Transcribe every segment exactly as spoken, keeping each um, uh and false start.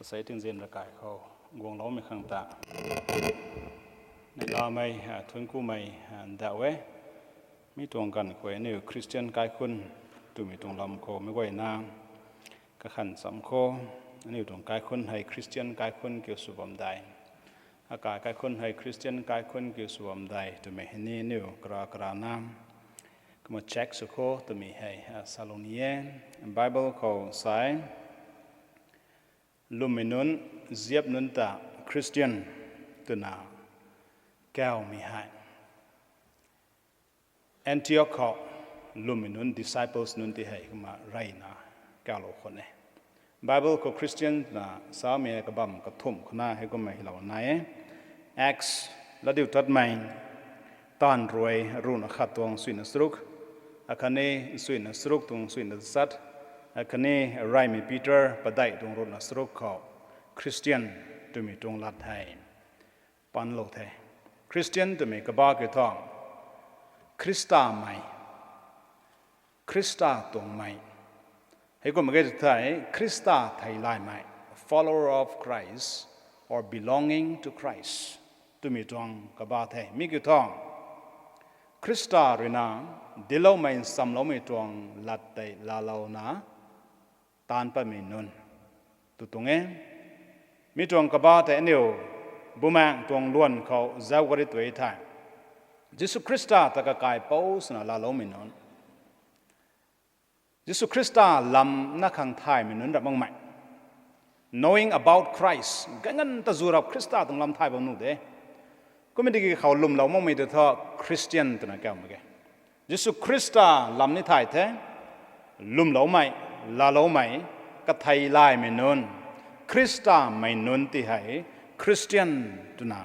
Asei tingzin ravkai khou guangloumei khang ta neihlamei, thuanc kumei ndauh e. Mi tuang ganv khou aniu Christian kaikhunc twmei tuang lam khou meic guayna kakhan cham khou, aniu tuang kaikhunc hei Christian kaikhunc kiu sw bam dei, akai kaikhunc hei Christian kaikhunc kiu sw bam dei twmei hei ni aniu kara karana kumna check sw khou twmei hei salou ni e. Bible khou sa e, lwmmei nunc, ziap nunc ta Christian twna kaumei hei Antioch khou lwmmei nunc, disciples nunc ti hei kumna reyna kaulou khwan e. Bible khou Christian twna samei hei kabam kathumh khou na hei kumna hylou nai e. Acts, Latdiutatmei, taanv rui ruhna khat tuang suina charuk, akhatni suina charuk tuang suina chat, akhatni Reymei Peter padeih tuang ruhna charuk khou Christian twmei tuang lat hei panlou the. Christian twmei kaba kiu thu Khristamei, Khrista tuangmei, heikumna ge thei Khrista theilaymei, follower of Christ or belonging to Christ twmei tuang kaba the. Mi kiu thu Khrista ruina dincloumei nchamloumei tuang lat tei laalouna taanc patmei nunc tu tuang e. Mi tuang kaba tei aniu Bumaengh tuang luan khou zauc gari tu thei, Jisu Khrista ta kakaipouc swna laaloumei nunc, Jisu Khrista lam na khang thaymei nunc rap makmei, knowing about Christ, ganganv ta zu rap Khrista tuang lam thay bam nuh de. Kumna tiki khou lwmlou makmei tu thu Christian twna kau mak ge. Jisu Khrista lam ni thay the, lwmloumei, laaloumei, katheilaymei nunc, Khristamei nunc ti hei Christian twna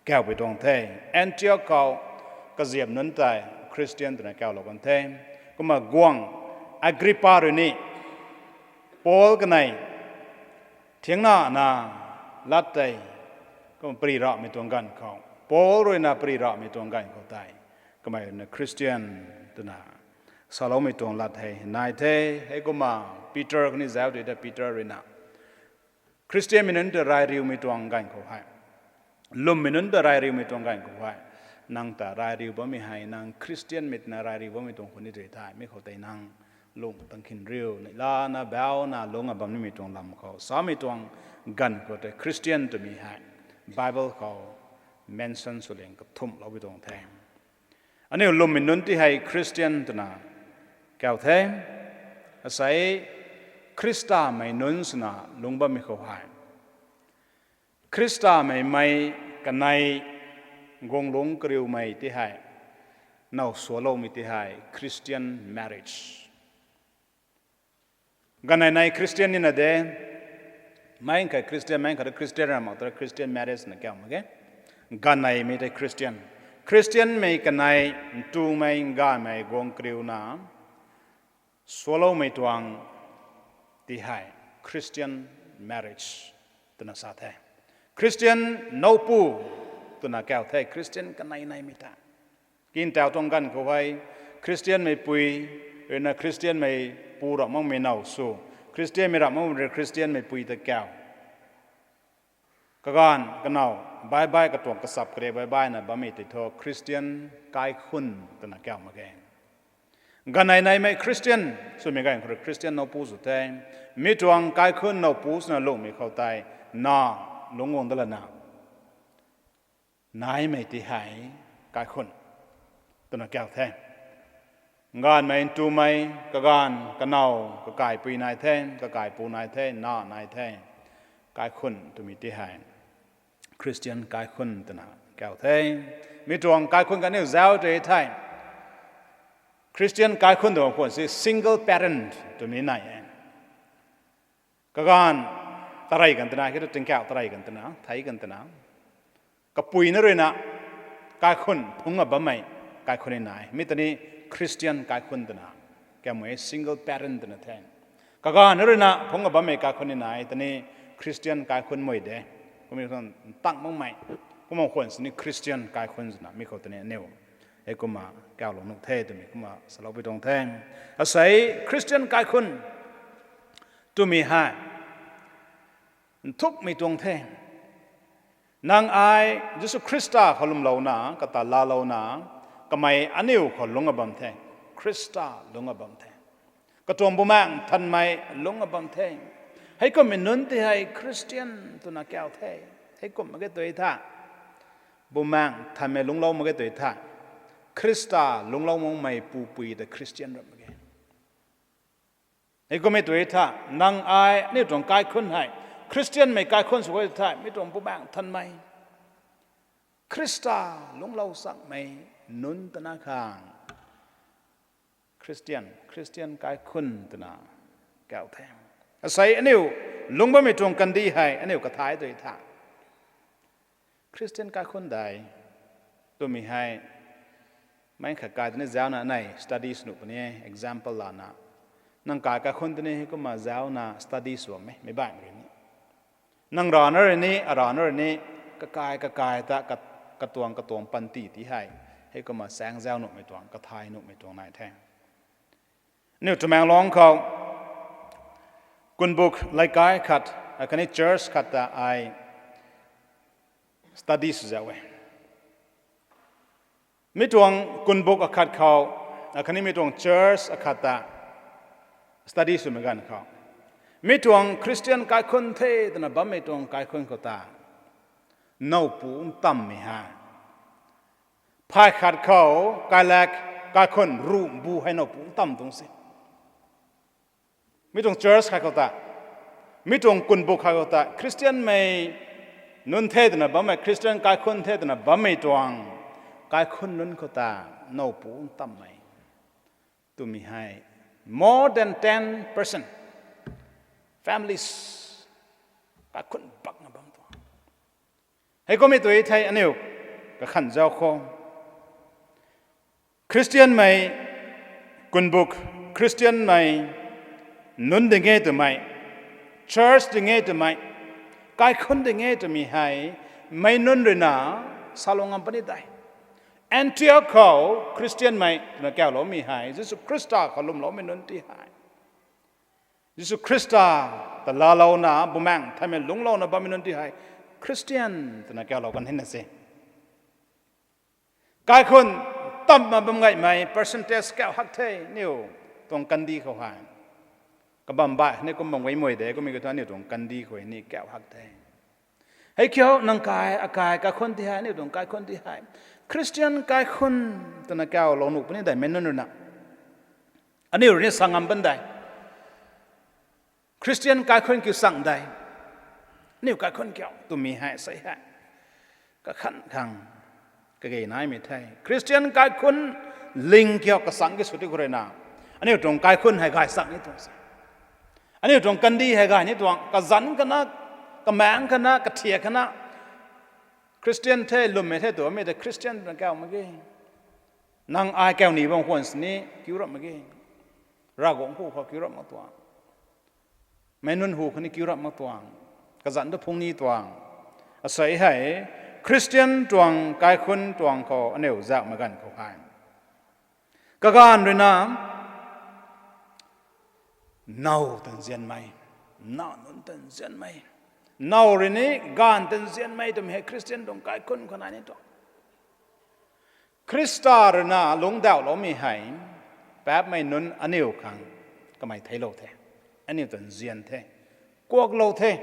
kaupui tuang the. Antioch khou kaziap nunc tei Christian twna kaulou kan the. Kumna guangc Agrippa rui ni Paul kanei thiangna na lat tei kumna pary ramei tuang ganv khou, Paul ruina pary ramei tuang ganv khou tei kamei ruina Christian twna saloumei tuang lat hei nai the. Heikumna Peter kani zauc tei ta Peter ruina Khristianmei nunc ta reyriumei tuang ganv khou hei, lwmmei nunc ta reyriumei tuang ganv khou hei, nang ta reyriu bammei hei nang Khristianmei twna reyriu bammei tuang khou ni tei thei mi khou tei nang lung tang khin riu, neihlana bauna lungc a bam nimei tuang lam khou samei tuang ganv khou tei Khristian twmei hei Bible khou mention swling kathumhloumei tuang the. Aniu lwmmei nunc ti hei Khristian twna kau the. Asei Khristamei nunc swna lungc bammei khou hei, Khristamei mei kanei guanglungc kariumei ti hei, now sualoumei ti hei Christian marriage. Ganei nei Christian nina de, mei khat Christian, mei khat Christian ra mak ta Christian marriage na kau mak ge. Ganeimei tei Christian, Christianmei kanei ntumei gaymei guang kariuna sualoumei tuang ti hei Christian marriage twna sa the. Christian nowpu twna kau the, Christian kanei neimei ta. Kintaw tuang ganv khou hei Khristianmei pui ruina Khristianmei pu rap makmei now sw, Khristianmei rap makmei rui Khristianmei pui ta kau, kaganv kanow baihbaih katuang kachap kariak baihbaihna bammei tei thu Khristian kaikhunc twna kau mak ge. Ganei neimei Khristian swmei ganv khou rui Khristian nowpu sw the. Mi tuang kaikhunc nowpu swna lungmei khou tei na lungc guang da lana naimei ti hei kaikhunc twna kau the. Gaanvmei ntumei, kaganv kanow, kakaipui nai the, kakaipu nai the, na nai the. Kaikhunc twmei ti hei Khristian kaikhunc twna kau the. Mi tuang kaikhunc kaniw zauc tei thei Khristian kaikhunc twmei khwan si single parent twmei nai e. Kaganv tarey kan twna, khe tu tingkauh tarey kan twna, thei kan twna, kapui na ruina kaikhunc phungc a bammei kaikhunc ni nai. Mi ta ni Khristian kaikhunc twna kau mak e, single parent twna the. Kaganv na ruina phungc a bammei kaikhunc ni nai, ta ni Khristian kaikhunc mei de. Kumna ntang makmei, kumna khwan sini Khristian kaikhunc twna mi khou ta ni aniu heikumna kaulou nuh the twmei kumna saloupui tuang the. Asei Khristian kaikhunc twmei hei Nthukmei tuang the. Nang ai Jisu Khrista khou lwmlouna, kata laalouna, kamei aniu khou lungc a bam the. Khrista lungc a bam the. Katuang Bumaengh Nthanmei lungc a bam the. Heikumhmei nunc ti hei Christian twna kau the. Heikum mak ge tui tha. Bumaengh Nthanmei lungclou mak ge tui tha. Khrista lungclou makmei pupui ta Christian ram mak ge. Heikumhmei tui tha, nang ai aniu tuang kaikhunc hei, Christianmei kaikhunc sw e tha, mi tuang Bumaengh Nthanmei, Khrista lungclou changmei nunc twna khang Christian, Christian kaikhunc twna kau the. Asei aniu lungc bammei tuang kandih hei aniu kathai tui tha, Christian kaikhunc dei twmei hei, meic khat kai tini zauna anei study sw nuh puni, example lana, nang kai kaikhunc tini heikumna zauna study sw bammei meic baihmei rui ni, nang rana rui ni, arana rui ni, kakai kakai ta, katuang katuang panty ti hei, heikumna saengzau nuhmei tuang, kathai nuhmei tuang nai the. Aniu Tamenglong khou kunbuk leikai khat, akhatni church khat ta ai study sw zau e. Mi tuang kunbuk akhat khou, akhatni mi tuang church akhat ta study swmei ganv khou, mi tuang Christian kaikhunc the twna bammei tuang kaikhunc khou ta, nowpu ntammei hei, phay khat khou kailak, kaikhunc ruhmbu hei nowpu ntam tuang se. Mi tuang church khat khou ta, mi tuang kunbuk khat khou ta, Christianmei nunc the twna bammei, Christian kaikhunc the twna bammei tuang kaikhunc nunc khou ta, nowpu ntammei twmei hei, more than ten percent families, kaikhunc bakna bam tuang. Heikumhmei tui thei aniu kakhan zau khou, Christianmei kunbuk, Christianmei nunc ding e twmei, church ding e twmei, kaikhunc ding e twmei hei, meic nunc ruina salou ngam puni dei. Antioch khou Christianmei twna kauloumei hei Jisu Khrista khou lwmloumei nunc ti hei, Jisu Khrista ta laalouna Bumaengh Nthanmei lungclouna bammei nunc ti hei Christian twna kaulou kan hina se. Kaikhunc tamna bam gaymei percentage kau hak the aniu tuang kandih khou hei. Kabam baih ni kum bam guay mui de, kummei kiu thu aniu tuang kandih khou ni kau hak the. Hei kiu nang kai, akai, kaikhunc ti hei, aniu tuang kaikhunc ti hei, Christian kaikhunc twna kaulou nuh puni dei meic nunc ruina. Aniu rui ni sa ngam pan dei. Christian kaikhunc kiu chang dei. Aniu kaikhunc kiu twmei hei sei hei kakhan khang kage naimei the. Christian kaikhunc ling kiu kachang ki sw ti khou ruina, aniu tuang kaikhunc hei gay chang ni tuang se. Aniu tuang kandih hei gay ni tuang, kazanc kana, kamaengc kana, kathiak kana, Christian the, lwmmei the twmei ta Christian twna kau mak ge. Nang ai kau ni bam khwan sini kiu rap mak ge. Ravguangc hu khou kiu rap mak tuang. Meic nunc hu khou ni kiu rap mak tuang. Kazanc tu phung ni tuang. Asei hei, Christian tuang kaikhunc tuang khou aniu zauhmei ganv khou hei, kaganv ruina, now ta nzianmei, now nunc ta nzianmei, now rui ni gaanv ta nzianmei twmei hei Christian tuang kaikhunc khou nai ni tuang. Khrista ruina lungcdauhloumei hei, paapcmei nunc aniu khang kamei theiclou the, aniu ta nzian the, kuaklou the.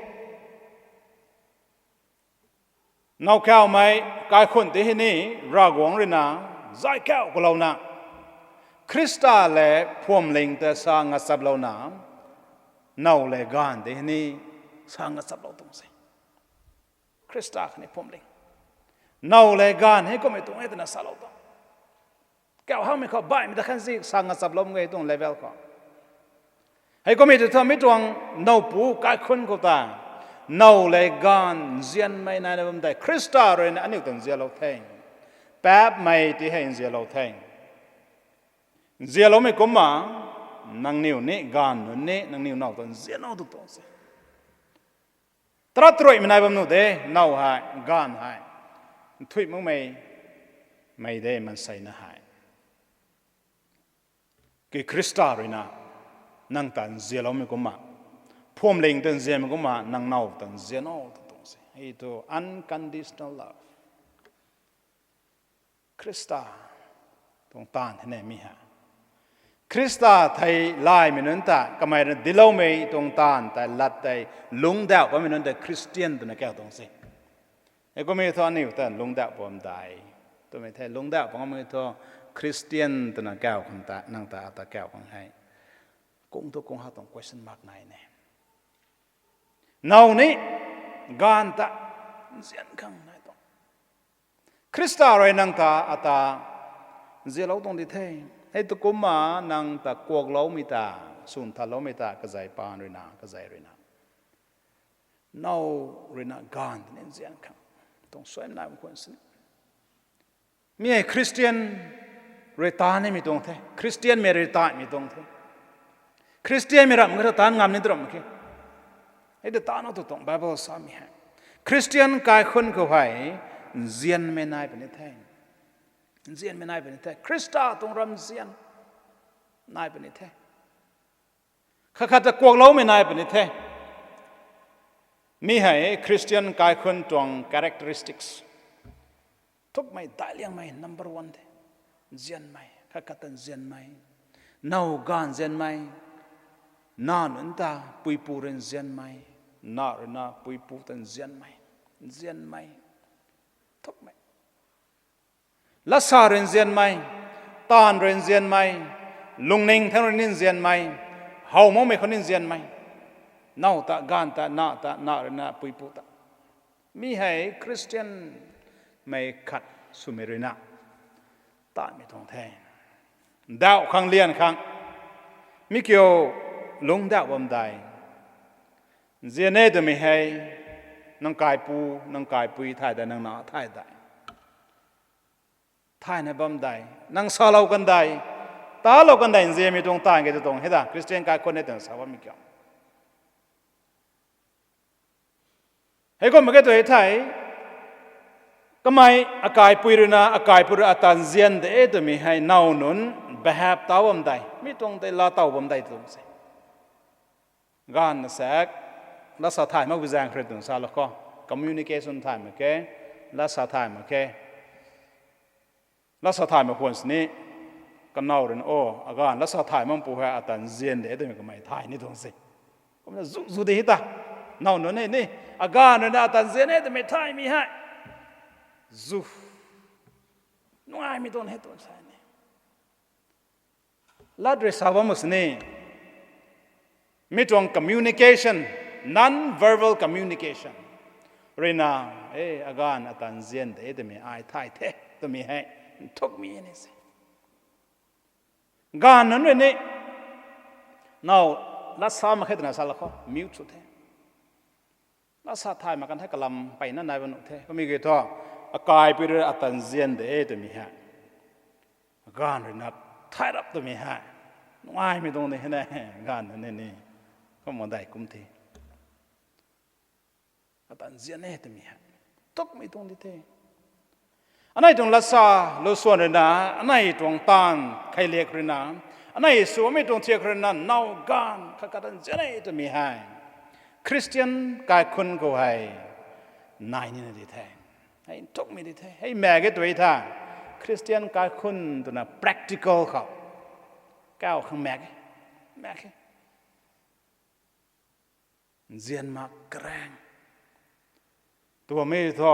Now kaumei kaikhunc tei hei ni Ravguangc ruina zay kau kalouna, Khrista lev phuamling ta sa ngachaplouna, now lev gaanv tei hei ni sa ngachaplou tuang se. Khrista khatni phuamling, now lev gaanv hei kummei tuang e twna salou tuang. Kau hakmei khou baihmei ta khan si sa ngachaplou mak ge tuang level khou. Heikumhmei tu thu mi tuang nowpu kaikhunc khou ta, now lev gaanv nzianmei naina bam tei Khrista ruina aniu ta nzianlou the. Paapcmei tei hei nzianlou the. Nzianloumei kumna, nangniw ni gaanv nunc ni nangniw now ta nzianlou tu tuang se. Tarat taruimei nai bam nuh de, now hei, gaanv hei, nthuih makmei, mei de maanseina hei. Ki Khrista ruina nang ta nzianloumei kumna, phuamling ta nzianmei kumna nang now ta nzian o ta tuang se. Hei tu unconditional love. Khrista tuang taanv the ne mi hei. Khrista thei laymei nunc ta kamei rui diloumei tuang taanv tei lat tei lungcdauh bammei nunc tei Christian twna kau tuang se. Hei kummei thu aniu ta lungcdauh bam dai twmei the, lungcdauh bam kamei thu Christian twna kau khang ta, nang ta ata kau khang hei. Kung thu kung ha tuang question mark nai ne. Now ni ganv ta nzian khang nai tuang. Khrista rui nang ta ata nzianlou tuang di the. Hei tu kumna nang ta kuakloumei ta, swn taloumei ta, kazei paan ruina, kazei ruina, now ruina ganv ta ni nzian khang tuang suaimei nai bam khwan sini. Mi hei Christian rui taanv nimei tuang the, Christianmei rui taanvmei tuang the. Christianmei ramh khe thu taanv ngam ni tu ramh mak khe. Hei ta taanv o tu tuang Bible samei hei. Christian kaikhunc khou hei nzianmei nai puni the. Nzianmei nai puni the. Khrista tuang ramzian nai puni the. Khat khat ta kuakloumei nai puni the. Mi hei Christian kaikhunc tuang characteristics. Thukmei, daihliangmei number one the. Nzianmei, khat khat ta nzianmei. Now ganv nzianmei. Na nunc ta puipu rui nzianmei. Na ruina puipu ta nzianmei. Nzianmei. Thukmei. Latsa rui nzianmei, taanv rui nzianmei, lungning thangc rui ni nzianmei, how makmei khou ni nzianmei, now ta, ganv ta, na ta, na ruina puipu ta. Mi hei Christianmei khat swmei ruina taanvmei tuang the. Dauh khang lian khang, mi kiu lungcdauh bam dai. Nzian e twmei hei, nang kaipu, nang kaipui thay dai, nang na thay dai. Thayna bam dai, nang salou kan dai, talou kan dai, nzianmei tuang taanv khe tu tuang hei ta, Christian kaikhunc e twna sa bammei kiu. Heikum mak khe tu hei thei, kamei akaipui ruina, akaipui rui ata nzian de twmei hei now nunc behave taw bam dai, mi tuang tei laa taw bam dai tuang se. Ganv na sak, latsa thay mak bi zaeng khrui twna salou khou, communication thay mak khe, latsa thay mak khe. Latsa thay mak khwan sini, kanow ruina, o, aganv latsa thay makpu hei ata nzian de twmei kamei thay ni tuang se. Kumna zu, zu de hei ta. Now nunc hei ni, aganv ruina ata nzian e twmei thaymei hei, zu, nungaimei tuang hei tuang sa ni. Lat rui sa bam mak sini, mi tuang communication, non-verbal communication ruina, e, aganv ata nzian de twmei ai thay the twmei hei nthukmei ni se. Ganv nunc rui ni, now, latsa mak khe twna salou khou mute sw the. Latsa thay mak kan the, kalam peyna nai bam nuh the. Kummei ki thu, akaipui rui ata nzian de twmei hei, ganv ruina thay rap twmei hei, nungaimei tuang ni hei na, ganv nunc ni, kumna dai kum the. Ata nzian e twmei hei, nthukmei tuang di the. Anei tuang latsa, luswan ruina, anei tuang taanv kheiliak ruina, anei swmei tuang thiak ruina, now ganv khat khat ta nzian e twmei hei, Christian kaikhunc khou hei nai nina di the. Hei nthukmei di the, hei maek e tu e tha. Christian kaikhunc twna practical khou, kau khang maek e, maek e. Nzian mak karaeng. Tuamei thu,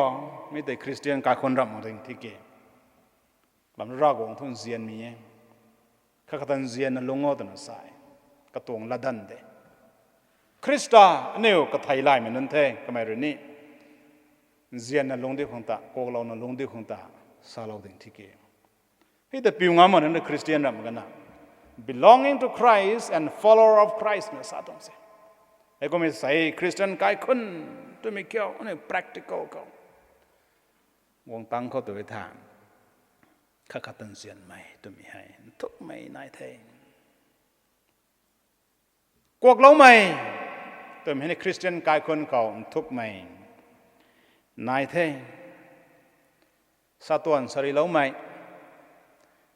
mi tei Christian kaikhunc ramh mak ding thi ke. Lam Ravguangc thu nzianmei e. Khat khat ta nzianna lung o twna sa e. Katuang latdanv de. Khrista, aniu kathei laymei nunc the, kamei rui ni nzianna lungcdiu khang ta, kuaklouna lungcdiu khang ta, salou ding thi ke. Hei ta piu ngam mak nunc Christian ramh mak kana, belonging to Christ and follower of Christ na sa tuang se. Heikum e sei Christian kaikhunc twmei kiu, aniu practical khou, guang tang khou tu e tha, khat khat ta nzianmei twmei hei nthukmei nai the. Kuakloumei twmei hei ni Christian kaikhunc khou nthukmei nai the. Satuan sariloumei,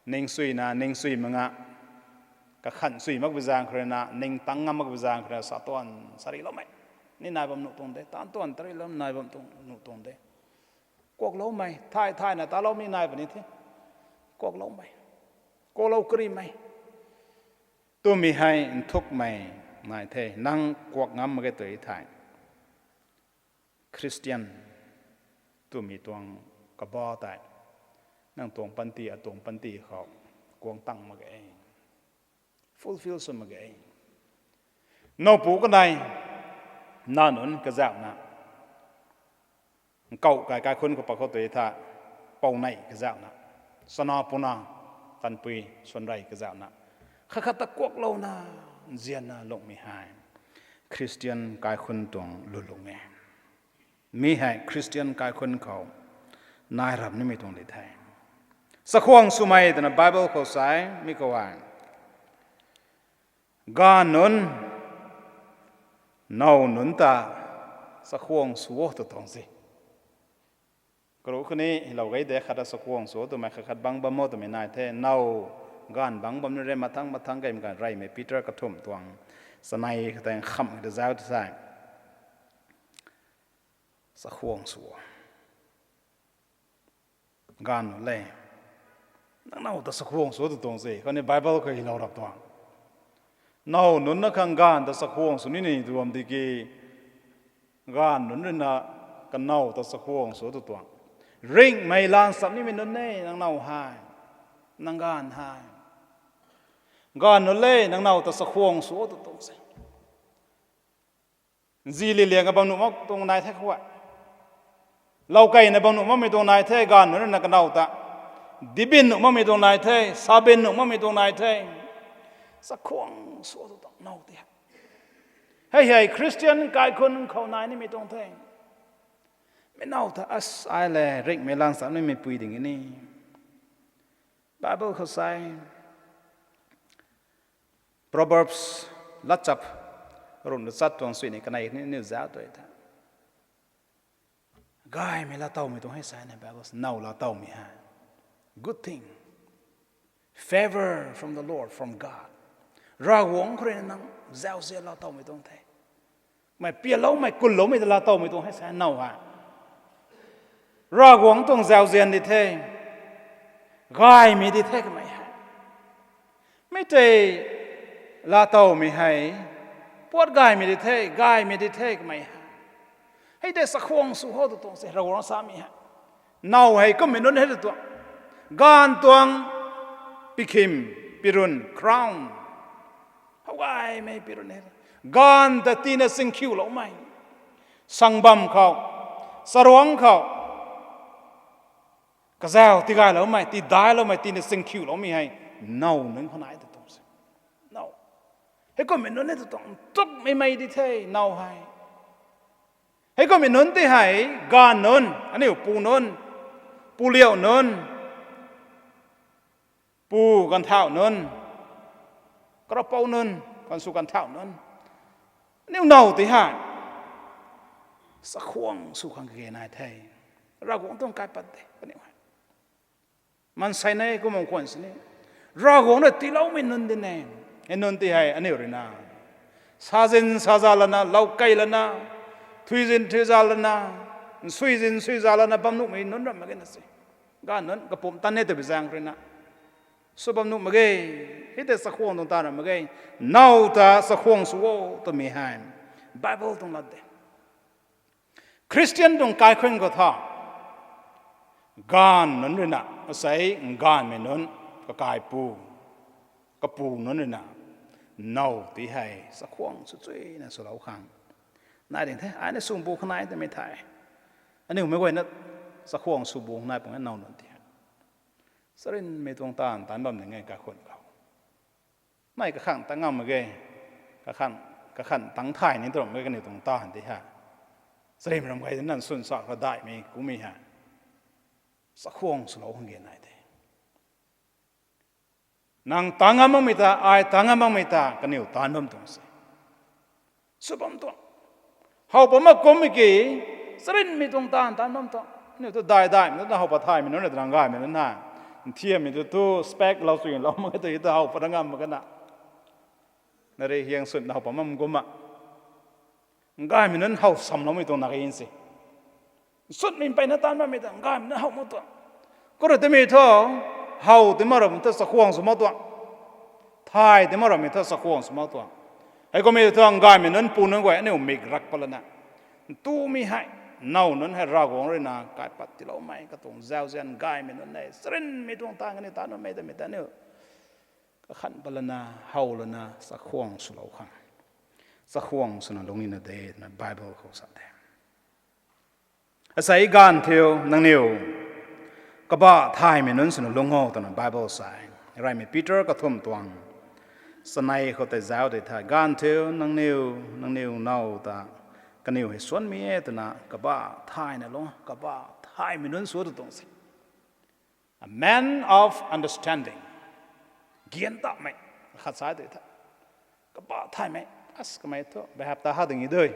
ningsuina, ningsui mak nga, Kakhan sui mak bi zaeng khou rui na, ningtang ngam mak bi zaeng khou rui na, sa tuan, sa riloumei ni nai bam nuh tuang de, taanc tuan, ta riloumei nai bam tuang nuh tuang de. Kuakloumei, thay thayna taloumei nai puni the. Kuakloumei, kuaklou karimei twmei hei nthukmei nai the, nang kuak ngam mak ge tw thei. Christian twmei tuang kaba tei, nang tuang panty, atuang panty khou kuang tang mak ge, fulfill sw mak ge. Nowpu kanei, nac nunc kazauhna, nkauh kai kaikhunc khou pat khou tei tha, pounei kazauhna, chana puna, tanpui suanrei kazauhna, khat khat ta kuaklouna, nzianna lungmei hei Christian kaikhunc tuang lulung e. Mi hei Christian kaikhunc khou nai ram nimei tuang di the. Chakhwang swmei twna Bible khou sa e, mi khou e. Gaanv nunc, now nunc ta chakhwang sw o tw tuang se. Karuh khou ni, hilou gei de khat ta chakhwang sw o twmei, khat khat bangc bam o twmei nai the, now gaanv bangc bam ni re, mathang mathang gaymei gaanv, Reymei Peter kathumh tuang, chanei khat tei nkham ta zauc tu sa e. Chakhwang sw o. Gaanv nunc le, nang now ta chakhwang sw o tw tuang se, khatni Bible khou hilou rap tuang. Now nunc na khang gaanv ta chakhwang sw ni ni tw bam di ki, gaanv nunc rui na kanow ta chakhwang sw o tw tuang. Ringhmei laanchap nimei nunc e nang now hei, nang gaanv hei. Gaanv nunc le, nang now ta chakhwang sw o tw tuang se. Nzi liliang a bam nuh mak tuang nai the khou e. Lou keina bam nuh makmei tuang nai the, gaanv nunc rui na kanow ta. Dibin nuh makmei tuang nai the, sabin nuh makmei tuang nai the. Chakhwang sw o tw tuang now ti hei. Hei hei Christian kaikhunc khou nai nimei tuang the. Mi now ta as ai le, ringhmei laanchap nimei pui ding ni. Bible khou sa e, Proverbs, Latchap, run na chat tuang sui ni kanei ni niw zauc tu tha. Gaymei laatowmei tuang hei sa e na Bible, now laatowmei hei. Good thing. Favor from the Lord, from God. Ravguangc khou rui na nang zauzian laatowmei tuang the. Mei pialoumei, kunloumei ta laatowmei tuang hei sa now hei. Ravguangc tuang zauzian di the. Gaymei di the kamei hei. Mi tei laatowmei hei. Puat gaymei di the, gaymei di the kamei hei. Hei tei chakhwang sw o tw tuang se, Ravguangc samei hei. Now hei kummei nunc hei tw tuang. Gaanv tuang pikhim, pirun, crown. How gaymei pirun hei. Gaanv ta tina singkhiuloumei. Sangbam khou, charuangc khou, kazauh tigayloumei, tidailoumei, tina singkhiuloumei hei. Now nunc khou nai tw tuang se. Now. Hei kummei nunc hei tw tuang, ntukmei mei di the, now hei. Hei kummei nunc ti hei, gaanv nunc, aniu pu nunc, pu liauh nunc, pu ganvthauh nunc, karavpou nunc, gaanvsw ganvthauh nunc. Aniu now ti hei, chakhwang sw khang kage nai the. Ravguangc tuang kaipat de, kaniw hei. Maansei nei kum bam khwan sini. Ravguangc rui tiiloumei nunc di ne. Hei nunc ti hei aniu rui na. Sazin saza lana, loukei lana, thuizin thuiza lana, nsuizin nsuiza lana bam nuhmei nunc ram mak ge na se. Gaanv nunc kapumc tan e twbi zaeng rui na. Sw bam nuh mak ge, hei tei chakhwang tuang ta ram mak ge, now ta chakhwang sw o twmei hei. Bible tuang lat de. Christian tuang kaikhunc khou tha, gaanv nunc rui na, asei gaanvmei nunc, kakaipu, kapu nunc rui na, now ti hei chakhwang sw chuina swlou khang nai ding the, ai na sungbu khanai twmei thei. Aniu mei guayna chakhwang sw bu nai pung e now nunc ti hei. Charynmei tuang taanv taanc bam ding e kaikhunc khou. Nai kakhang tang ngam mak ge, kakhang, kakhang tang thay ni tw ram ge kaniw tuang taanv ti hei. Charynmei ram gay na nsun sa khou daihmei kumei hei. Chakhwang swlou khang ge nai the. Nang tang ngam makmei ta, ai tang ngam makmei ta, kaniw taanc bam tuang se. Sw bam tuang. How pat mak kummei ki, charynmei tuang taanv taanc bam tuang. Aniu tu dai daihmei tu, how pat thaymei nunc na, rang gaymei nunc na. Nthiammei tu tu, spec lou chuilou mak ge tu, tu how pat ngam mak ge na. Na rui hiang sut now pam bam kumna, gaymei nunc how samloumei tuang na kei se. Sutmei mpeyna taanv bammei ta gaymei nunc how mak tuang. Khou rui timei thu, how ti mak ramei thu chakhwang sw mak tuang. Thay ti mak ramei thu chakhwang sw mak tuang. Heikumhmei thu gaymei nunc pu nunc guay aniu mik rak patlana, ntumei hei, now nunc hei Ravguangc rui na kaipat tiiloumei katuang zauzian gaymei nunc hei charynmei tuang taanv kaniw taanv bammei tamei ta aniu kakhan patlana, how lana, chakhwang swlou khang, chakhwang swna lungc nina de twna Bible khou sa the. Asei ganv thiu nangniw kabah thaymei nunc swna lungc o twna Bible sa e. Reymei Peter kathumh tuang chanei khou tei zauc tei the, ganv thiu nangniw, nangniw now ta kaniw hei suanmei e twna kabah thayna lungc, kabah thaymei nunc sw tu tuang se. A man of understanding. Giantamei. Khat sa tei the. Kabah thaymei. As kamei thu bahap ta ha ding e de,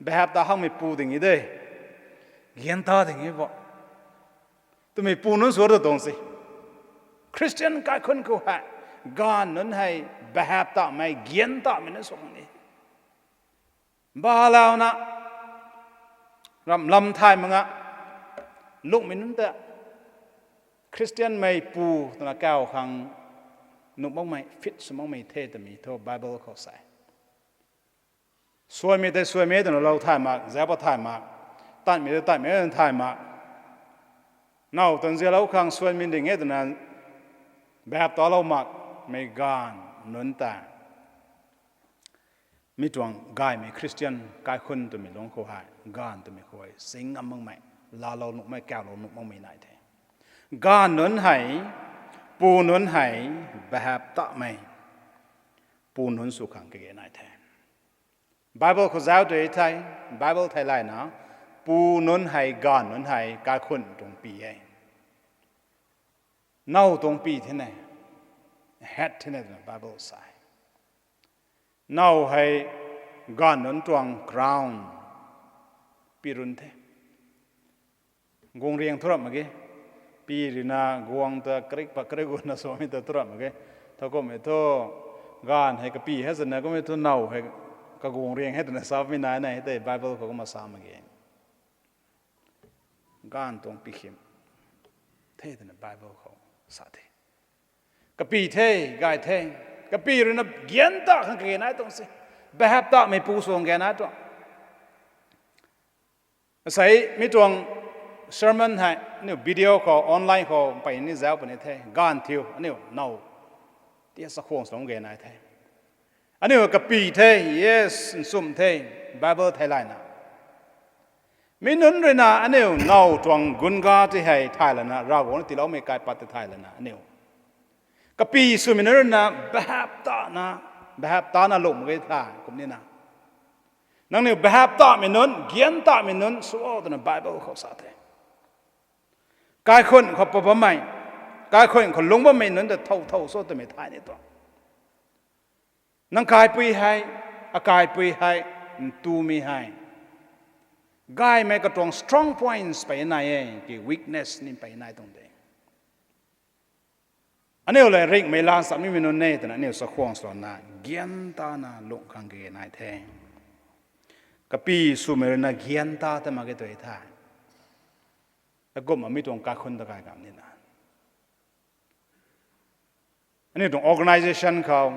bahap ta hakmei pu ding e de, gian ta ding e bo twmei pu nunc sw tu tuang se. Christian kaikhunc khou hei, ganv nunc hei bahap tamei, giantamei nunc sw khang ni balouna, ramlam thay mak nga, lungmei nunc ta Christianmei pu twna kaw khang nuh makmei, fit sw makmei the twmei thu Bible khou sa e. Suanmei tei suanmei twna lou thay mak, zauc pat thay mak, tatmei tei tatmei twna thay mak. Now tan zialou khang suanmei ding e twna bahap talou makmei ganv nunc ta mi tuang gaymei Christian kaikhunc twmei lungc khou hei, ganv twmei khou hei sing ngam makmei, laalou nuhmei, kawlou nuh makmei nai the. Ganv nunc hei, pu nunc hei, bahap tamei pu nunc sw khang kage nai the. Bible khou zauc tei the, Bible theilayna, pu nunc hei, ganv nunc hei kaikhunc tuang pi e. Now tuang pi thena, head thena twna Bible sa e. Now hei ganv nunc tuang crown, pi run the. Guang riang thu ramh mak ge. Pi rui na guang ta karik pat karik guna swmei ta thu ramh mak ge. Thowkumhmei thu, ganv hei kapi hei zana kummei thu now hei kaguang riang hei twna samei nai nai hei tei Bible khou kumna sa mak ge. Ganv tuang pi khim the twna Bible khou sa the. Kapi the, gay the. Kapi rui na gian ta khang kage nai tuang se. Bahap tamei pu sw khang kage nai tuang. Asei mi tuang sermon hei aniu video khou, online khou mpeyna ni zauc puni the. Ganv thiu aniu now tia chakhwang sw khang kage nai the. Aniu kapi the, yes, nchumh the, Bible theilayna. Mi nunc rui na aniu now tuang gunga tei hei thay lana, Ravguangc na tiiloumei kaipat tei thay lana aniu kapi swmei nunc rui na bahap tana, bahap tana lungh mak ge tha kum nina. Nangniu bahap tamei nunc, gian tamei nunc sw o twna Bible khou sa the. Kaikhunc khou pat bammei, kaikhunc khou lungc bammei nunc ta thow thow sw twmei thay ni tuang. Nang kaipui hei, akaipui hei, ntumei hei, gaymei katuang strong points pey nai e, ki weakness ni pey nai tuang de. Aniu le ringhmei lan samei mi nunc e twna aniu chakhwang swna gian tana lungh khang kage nai the. Kapi swmei rui na gian ta ta mak ge tw the. Akumhmei tuang kaikhunc ta gay ngam nina. Aniu tuang organisation khou,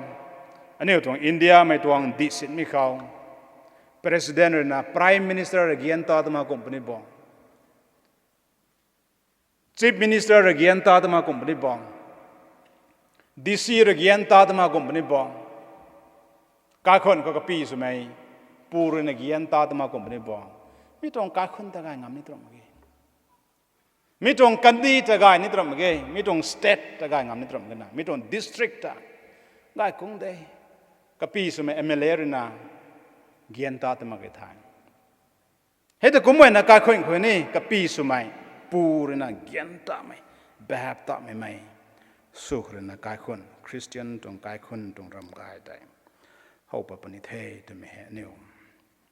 aniu tuang Indiamei tuang dihsinmei khou, President rui na Prime Minister rui gian ta ta mak kum puni bo. Chief Minister rui gian ta ta mak kum puni bo. D C rui gian ta ta mak kum puni bo. Kaikhunc khou kapi swmei pu rui na gian ta ta mak kum puni bo. Mi tuang kaikhunc ta gay ngam ni tw ramh mak ge. Mi tuang kandi ta gay ni tw ramh mak ge. Mi tuang state ta gay ngam ni tw ramh mak ge na. Mi tuang district ta gay kung de. Kapi swmei M L A rui na gian ta ta mak ge the. Hei ta kumhmei na kaikhunc khou ni kapi swmei pu rui na gian tamei, bahap tamei mei sw khou rui na kaikhunc, Christian tuang kaikhunc tuang ram gay tei how pat puni the twmei hei aniu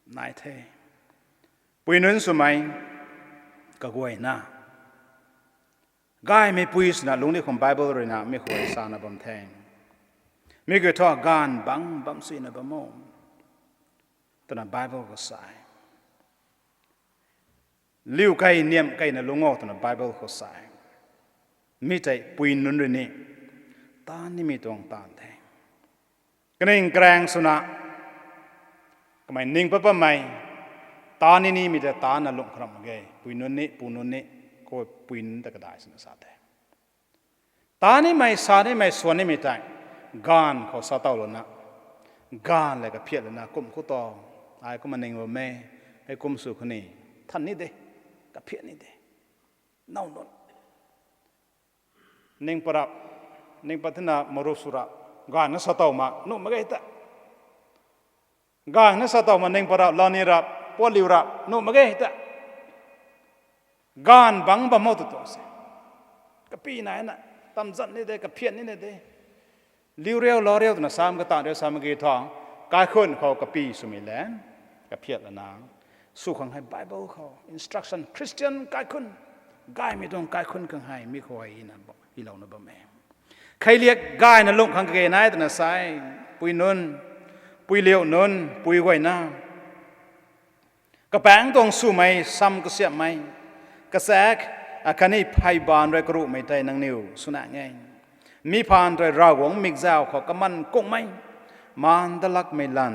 nai the. Pui nunc swmei kaguayna, gaymei pui swna lungc ni khang Bible rui na mi khou sana bam the. Mi kiu thu gaanv bangc bam suina bam o, twna Bible khou sa e. Liu kei niamh keyna lungc o twna Bible khou sa e. Mi tei pui nunc rui ni taan nimei tuang taanv the. Kaning karaeng swna, kamei ning pat bammei, taan ni nimei ta taanna lungh kharam mak ge, pui nunc ni, pu nunc ni, khou pui nunc ta kadai swna sa the. Taan nimei, sa nimei, swan nimei tei, gaanv khou sa tow lana, gaanv lev kaphiat lana, kum khou ta, ai kumna ning bam e, hei kum sw khou ni, than ni de, kaphiat ni de. Now nunc ning pat rap, ning pat thina marup sw rap, gaanv na sa tow ma, nuh mak ge ta. Gaanv na sa tow ma ning pat rap, lou ni rap, puat liu rap, nuh mak ge ta. Gaanv bangc bam o tw tuang se. Kapy naina, tamzan ni de, kaphian ni na de. Liu riu, lou riu twna sam, katan riu sam ki thu, kaikhun khou kapy swmei le, kaphiat lana, sw khang hei Bible khou instruction, Christian kaikhun, gaymei tuang kaikhun khang hei mi khou hei na, hylouna bam e. Kheiliak gayna lungh khang kage nai twna sa e, pui nunc, pui liu nunc, pui guayna. Kapaengc tuang swmei, sam kasiamhmei, kachaekc, akhatni phey baanv rui karuhmei tei nangniw swna nge. Mi phaan rui Ravguangc mikzau khou kaman kungmei, maan dat lakmei lan,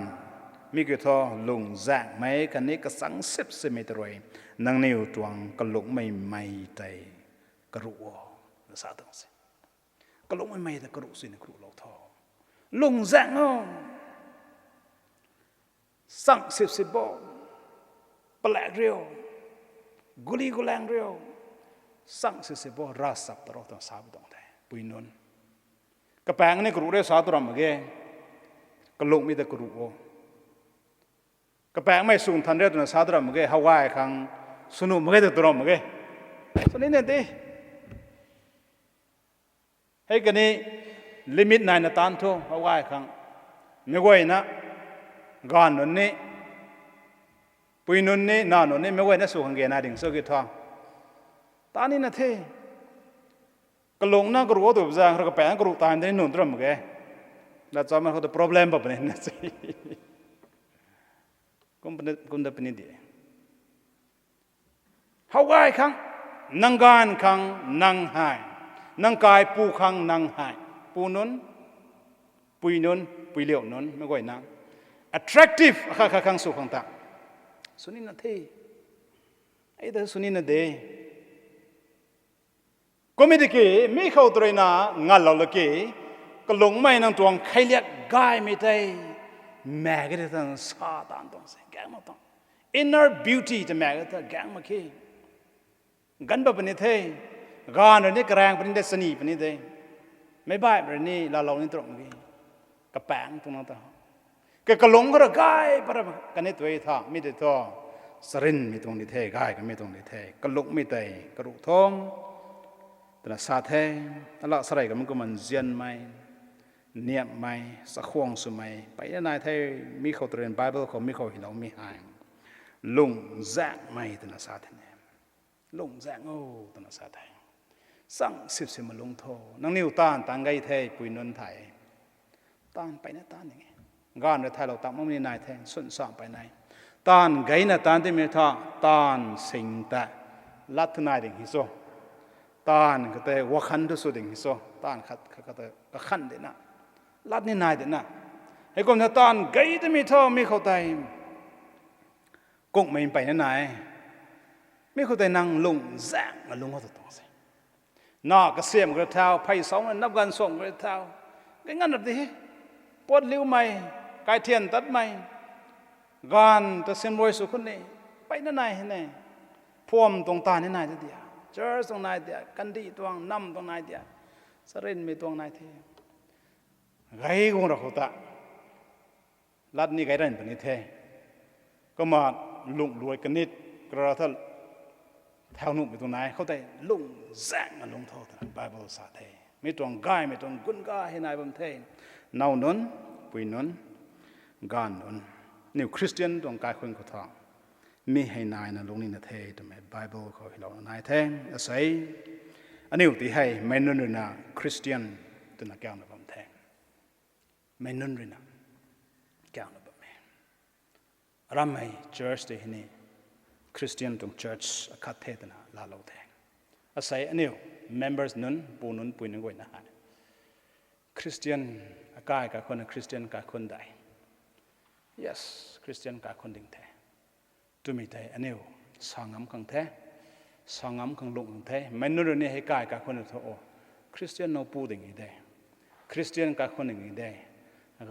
mi kiu thu lungzaenghmei khatni kachang sip simei ta rui, nangniw tuang kalungmei mei tei karuh o, sa tuang se. Kalungmei mei ta karuh sina karuhlou tho. Lungzaeng o. Chang sip sip bo. Palak riu. Guli gulaeng riu. Chang sip sip bo, ravchap ta ro twna sa bi tuang the. Pui nunc. Kapaengc ni karuh riu sa tu ram mak ge. Kalungmei ta karuh o. Kapaengcmei sw than riu twna sa tu ram mak ge. How gay khang swnuh mak ge ta tu ram mak ge. Sw nina de. Hei kani limit naina taan thu, how gay khang. Mi guayna, gaanv nunc ni, pui nunc ni, nac nunc ni, mi guayna sw khang ge na ding cho ki thu. Taan nina the. Kalungna karuh o tw zaeng, ra kapaengc karuh time tei nunc tu ram mak ge. Lat chamei khou ta problem bam puni na se. Kum puni, kum da puni di. How gay khang, nang gaanv khang nang hei, nang kaipu khang nang hei, pu nunc, pui nunc, pui liu nunc, mei guayna. Attractive, akhat khat khang sw khang ta. Sw nina the. Ei ta sw nina de. Kummei tiki, mi khou tw ruina nganlou laki, kalungmei nang tuang kheiliak gaymei tei, mak ge ta sa taanv tuang se, gaeng mak tuang. Inner beauty ta mak ge ta gaeng mak khe. Ganv pat puni the, gaanv rui ni karaeng puni de, chani puni de. Meic baih rui ni laalou ni tu ram mak ge. Kapaengc tuang na ta. Ke kalung khou ra gay pat ra kani tu e tha, mi tei thu. Charynmei tuang di the, gay kamei tuang di the. Kalungmei tei, karuh tho. Twna sa the, ala sarei kamei kumna nzianmei, niamhmei, chakhwang swmei, mpeyna nai the, mi khou tw ruina Bible khou, mi khou hyloumei hei. Lungzaenghmei twna sa the ne. Lungzaeng o, twna sa the. Chang sip sip ma lungc tho. Nangniw taanv, taanv gei the, pui nunc thei. Taanv mpeyna taanv ding e. Gaanv rui thaylou tak makmei ni nai the, swn sa mpey nai. Taanv geyna taanv timei thu, taanv sing ta. Lat thu nai ding hei cho. Taanv khat tei wakhan thu sw ding hei cho. Taanv khat, khat, khat tei kakhan dina. Lat ni nai dina. Heikumna taanv gei timei thu, mi khou tei. Kungmei mpeyna nai. Mi khou tei nang lungzaeng a lungc o tw tuang se. Na kasiam kha thau, phey sauna nap ganv suam kha thau. Gay nganv rap di he. Puat liumei, kaithian tatmei. Gaanv ta simrui sw khun ni. Mpeyna nai he ne. Phuam tuang taanv ni nai ta dia. Church tuang nai dia. Kandih tuang, nam tuang nai dia. Charynmei tuang nai the. Gay guang ra khou ta. Lat ni gay ran puni the. Kumna lungh luai kanit, kara tha thau nuhmei tuang nai, khou tei lungzaeng a lungc tho twna Bible sa the. Mi tuang gaymei tuang gun ga hei nai bam the. Nac nunc, pui nunc, gaanv nunc. Niw Christian tuang kaikhunc khou tha. Mi hei naina lungc nina the twmei Bible khou hylouna nai the. Asei, aniw ti hei meic nunc ruina Christian twna kauna bam the. meic nunc ruina kauna bam e. Arammei church tei hei ni Christian tuang church akhat the twna laalou the. Asei aniu members nunc, pu nunc, pui nunc guayna hei Christian akai kaikhunc, Christian kaikhunc dei. Yes, Christian kaikhunc ding the twmei tei aniu sa ngam khang the, sa ngam khang lung khang the. Meic nunc rui ni hei kai kaikhunc thu o, Christian now pu ding e de, Christian kaikhunc ding e de,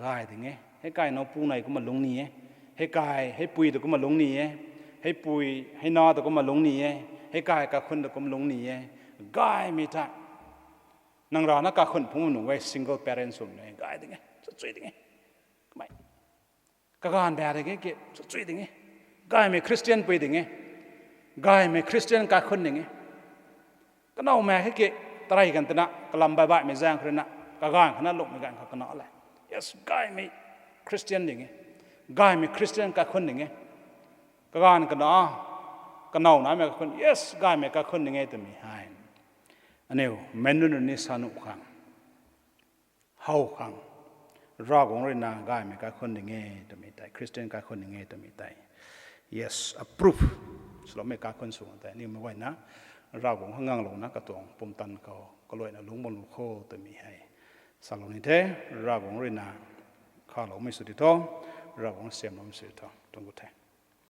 gay ding e. Hei kai now pu nei kumna lungc ni e, hei kai hei pui ta kumna lungc ni e, hei pui hei na ta kumna lungc ni e, hei kai kaikhunc ta kumna lungc ni e. Gaymei ta nang rana kaikhunc phungc nuh e, single parent swmei gay ding e, sachui ding e. Kamei kaganv ba ding e ki, sachui ding e. Gaymei Christian pui ding e, gaymei Christian kaikhunc ding e. Kanowmei hei ki, tarey kan twna kalam baih baihmei zaeng khou ruina kaganv khana lungmei ganv khou kana le, yes, gaymei Christian ding e, gaymei Christian kaikhunc ding e. Kaganv kana, kanow namei kaikhunc, yes, gaymei kaikhunc ding e twmei hei aniu meic nunc rui ni sa nuh khang, how khang, Ravguangc ruina gaymei kaikhunc ding e twmei tei, Christian kaikhunc ding e twmei tei, yes, approve swloumei kaikhunc sw tei aniu meic guayna Ravguangc khang nganglouna katuang pumtan khou kaluaina lungc bam lu kho twmei hei salou ni the. Ravguangc ruina khaloumei sw di tho, Ravguangc siamloumei sw di tho, tuang gut the.